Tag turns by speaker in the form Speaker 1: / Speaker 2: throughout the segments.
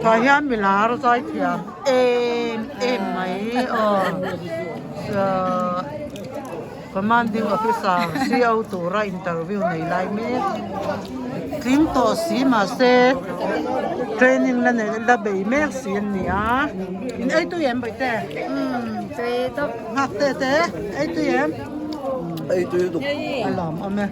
Speaker 1: Tah hian mi lar zai thiam em em mai aw Commanding Officer CO tura interview nei lai mek tling tawh si mahse training la nei la bei mek si an ni a in ei tui em bawihte nghak te te ei tui em
Speaker 2: ei tui lutuk
Speaker 1: a lawm awm e.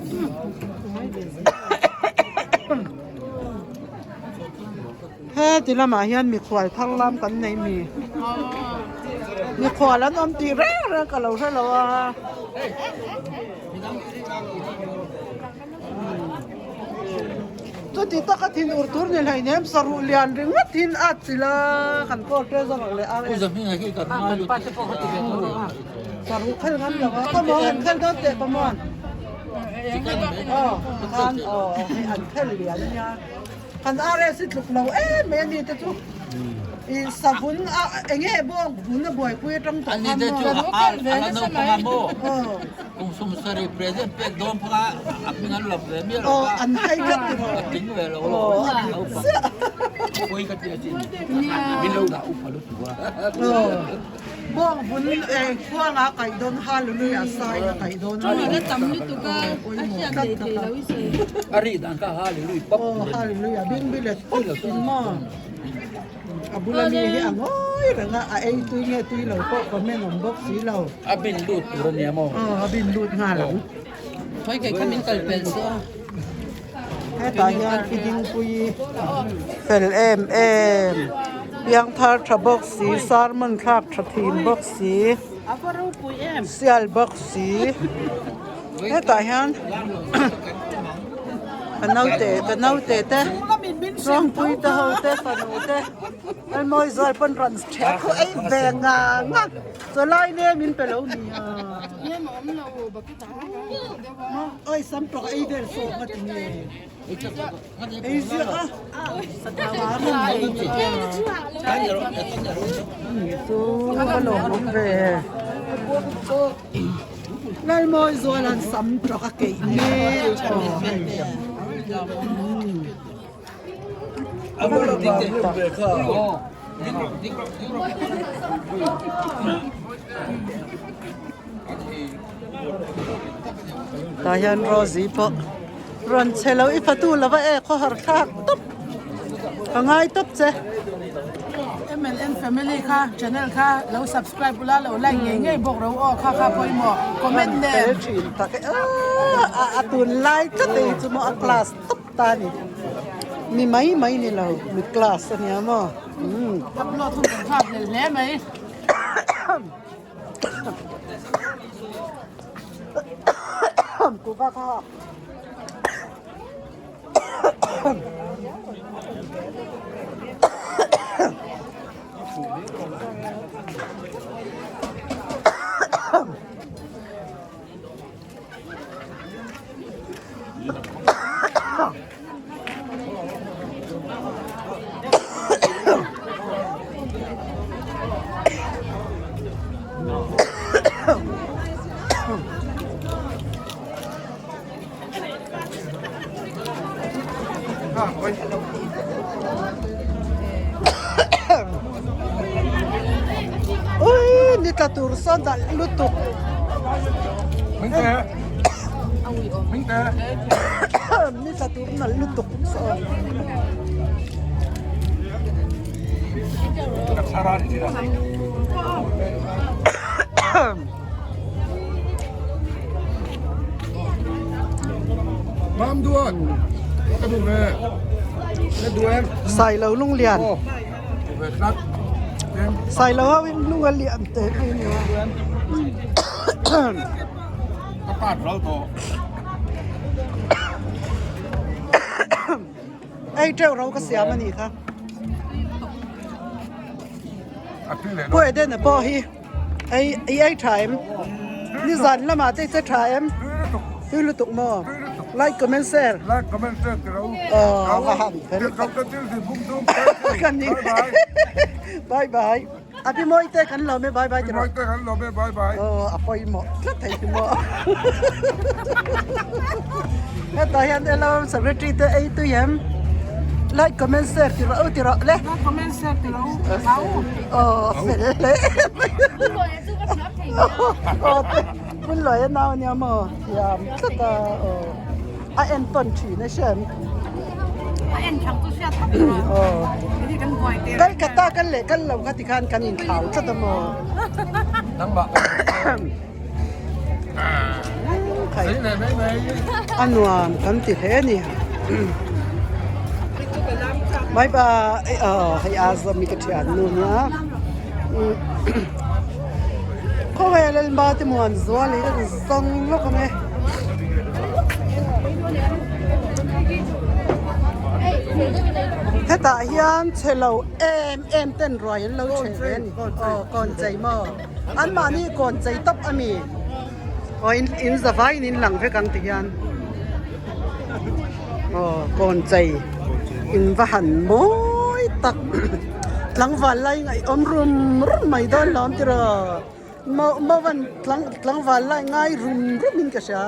Speaker 1: Heti lamah hian mikhual thar lam kan nei mi mikhual an awm tih reng reng ka lo hre lo a chuti taka thin ur tur ni hleinem saruh lian ringawt hin a chil a kan kawl te zawk ang leh a saruh khel ngam lo a come on khel dawn teh come on aw khan aw hei an khel lian a nia. Kan RS hi tluk lo em mai a ni te chu i savun a enge bawng vun a buaipui atang tawh
Speaker 2: khan maw. Ani te chu a ala naupang a maw kum sumsarih present pek dawn phawng a a hming an lawm ve miah lo a
Speaker 1: an hai tlat ti rawh
Speaker 2: a tling ve lo lo naupang pawi ka ti a chin min lo dah upa lutuk a.
Speaker 1: Bawng vun khuanga kaih dawn hallelujah sai a kaih dawn a
Speaker 3: ni. Tam lutuk a a hriat leh thei lo i sawi.
Speaker 2: A ri dan kha hallelujah pop.
Speaker 1: Aw hallelujah bing bi let pop in maw. A bula mi hi a ngawi reng a a ei tui nge tui lo pawh comment awm bawk si lo.
Speaker 2: A bin lut tur a nia maw.
Speaker 1: Aw a bin lut nghal ang.
Speaker 3: Khawi kai kha min kal pel suh a.
Speaker 1: Hetah hian i dingpui fel em em piangthar tha bawk si sermon thlak tha thin bawk si sial bawk si hetah hian ka naute ka naute te rawngpui te ho te fanu te Lalmawi zual pawn rawn ṭheh khu ei ve nga nga chawlai ne min pe lo nia. Oi sam tawk ei vel saw nga ti nge ei ziah a chu va lawm awm ve Lalmawi zual an sam tawk a keih mek aw hei Tah hian Rosie pawh rawn che lo i fatu lova e khawhar thlak tawp ka ngai tawp che.
Speaker 3: MNN family kha channel kha lo subscribe ula lo like ngei ngei bawk ro aw kha kha pawimawh comment nen.
Speaker 1: Fel thin tak e a tunlai tlat ei chu maw a class tawp. Ta ni mi mai mai ni lo mi class a nia maw umm.
Speaker 3: Upload hun kan nghak hlel hle mai.
Speaker 1: Kuhva kha. Ui ni tla tur sawn dah lutuk. Ni tla tur nalh lutuk sawn. Sailo Lunglian. Sailo ho in lung a lian teh mai a ni a. Ei teuh ro ka siam a nih kha. Pu Edena pawh hi ei i ei tha em? Nizan lamah te i che tha em? Tui lutuk maw? Like comment share.
Speaker 4: Like comment share ti ro.
Speaker 1: Aw va han fel tak. Kan ni. Bye bye. A pi mawi te kan lawm e bye bye ti rawh.
Speaker 4: Pi mawi te kan lawm e bye bye.
Speaker 1: Aw a pawimawh tlat thei hi maw. Hetah hian LRM secretary te ei tui em? Like comment share ti rawh u ti rawh le.
Speaker 3: Like comment share ti rawh u. Au.
Speaker 1: Aw fel hle mai. Aw te Punlawi a nau ania maw thiam tlat a aw a entawn thin a hriat.
Speaker 3: A en thang chu hriat tawp lo.
Speaker 1: Aw.
Speaker 3: Hei kan buai te.
Speaker 1: Kolkata kal leh kal lo kha tikhan kan inthlau tlat a maw.
Speaker 4: Nangmah.
Speaker 1: A nuam kan ti hle a ni. Bye bye aw hei a zawm i ka thian nu nia. Khawvel elma te muan zual hi an zawng lawk ang e. Hetah hian chhe lo em em ten ruai an lo chhe ve a ni. Aw kawn chei maw. An mahni kawn chei tawp a mi. Aw in in za vaiin in lang vek ang ti hian aw kawn chei in va han mawi tak tlangval lai ngaih awm rum rum mai dawn lo ang tiraw mau mauan tlang tlangval lai ngai rum rum in ka hria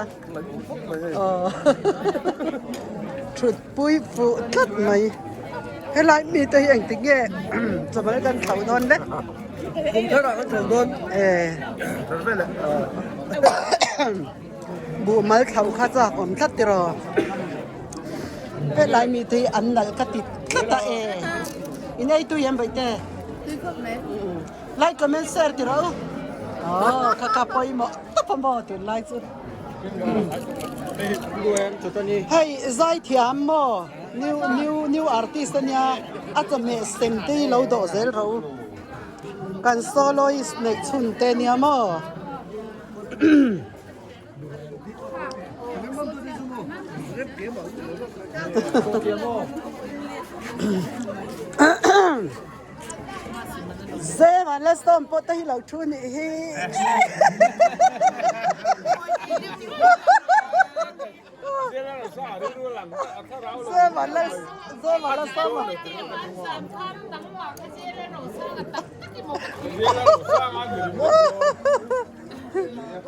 Speaker 1: aw thut pui fuh tlat mai helai mite hi engtik nge chawhmeh kan thlauh dawn le.
Speaker 4: Kum thar ah kan thlauh dawn.
Speaker 1: Eh.
Speaker 4: Thar vel eh.
Speaker 1: Buh mal thlauh kha chak awm tlat tiraw. Helai mi te hi an nalh ka ti tlat a e. In ei tui em vaihte?
Speaker 3: Tui khawp mai.
Speaker 1: Like comment share tiraw u. Aw kha kha pawimawh tawp a maw tunlai chu. Hei zaithiam maw new new new artist ania a chawhmeh sem te hi lo dawh zel rawh u. Kan soloist neih chhun te nia maw? Zema la sawm pawh te hi lo thu nih hi.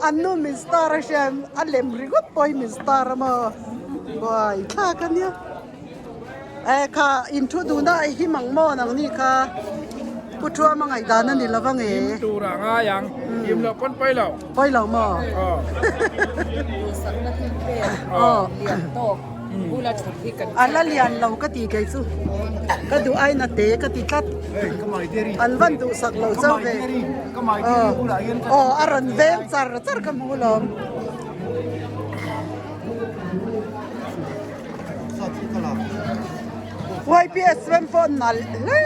Speaker 1: An nu min star a hriat a lem ringawt pawh hi min star a maw buai thlak a nia eh kha in thu duhna a him ang maw nang ni kha pu Thuama ngaihdan a ni lo ang e.
Speaker 4: Him tur a ngai ang him loh pawn pawi lo.
Speaker 1: Pawi lo maw?
Speaker 3: Duhsakna thil pek lian tawk bula thut hi kan
Speaker 1: A la lian lo ka ti kei chu ka duh aina te ka ti tlat an van duhsak lo chauh ve aw a rawn veng char char ka hmu lawm. YPS ram pawh nalh hle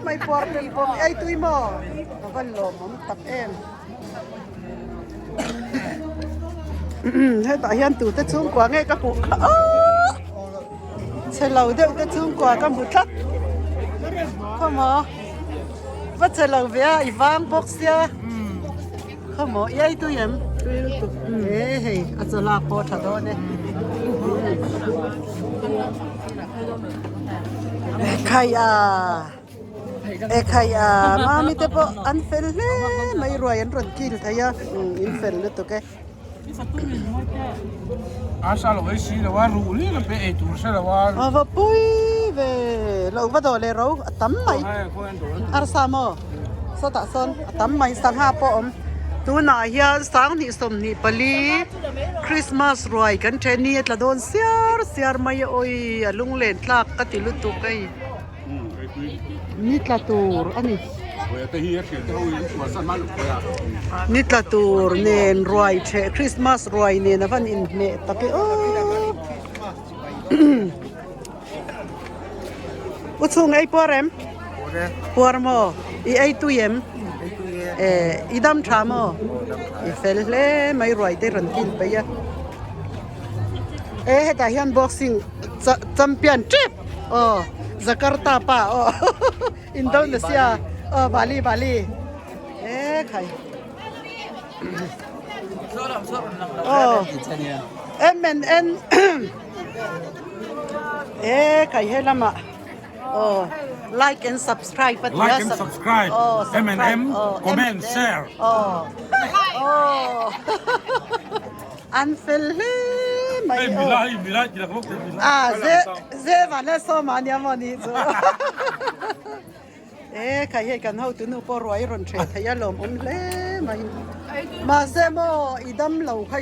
Speaker 1: mai puar pen pawh ei tui maw ka van lawmawm tak em. Hetah hian tute chhungkua nge ka hmuh kha aw chhe lo deuh te chhungkua ka hmu tlat khawmaw va chhe lo ve a i vang bawk sia khawmaw i ei tui em e hei a chaw lak pawh a tha dawn e khai a. Ekhai a mami te pawh an fel hle mai ruai an rawn kil thei a in fel lutuk e. A va pui ve lo va dawh leh ro a tam mai arsa maw sawtah sawn a tam mai sangha pawh a awm tunah hian sanghnih 24 Christmas ruai kan then hi a tla dawn siar siar mai a awi a lunglen tlak ka ti lutuk hei. Ni tla tur a ni. Ni tla tur nen ruai theh Christmas ruai nen a van inhmeh tak e aw. U chhung ei puar em? Puar maw? I ei tui em? Eh, i dam tha maw? I fel hle mai ruai te rawn kil peih a. Eh hetah hian boxing champion tep aw Jakarta pa aw Indonesia aw Bali Bali e khai aw M and N e khai he lama aw like and subscribe a
Speaker 4: Like and subscribe M and M comment share
Speaker 1: aw aw. An fel hle mai
Speaker 4: Hei
Speaker 1: aw.
Speaker 4: Mila hei Mila ti lak lawk teh Mila.
Speaker 1: A ze ze van la sawm a nia maw ni chu. E khai hei kan hotu nu pawh ruai rawn hreh thei a lawmawm hle mai. Mahse maw i dam lo kha.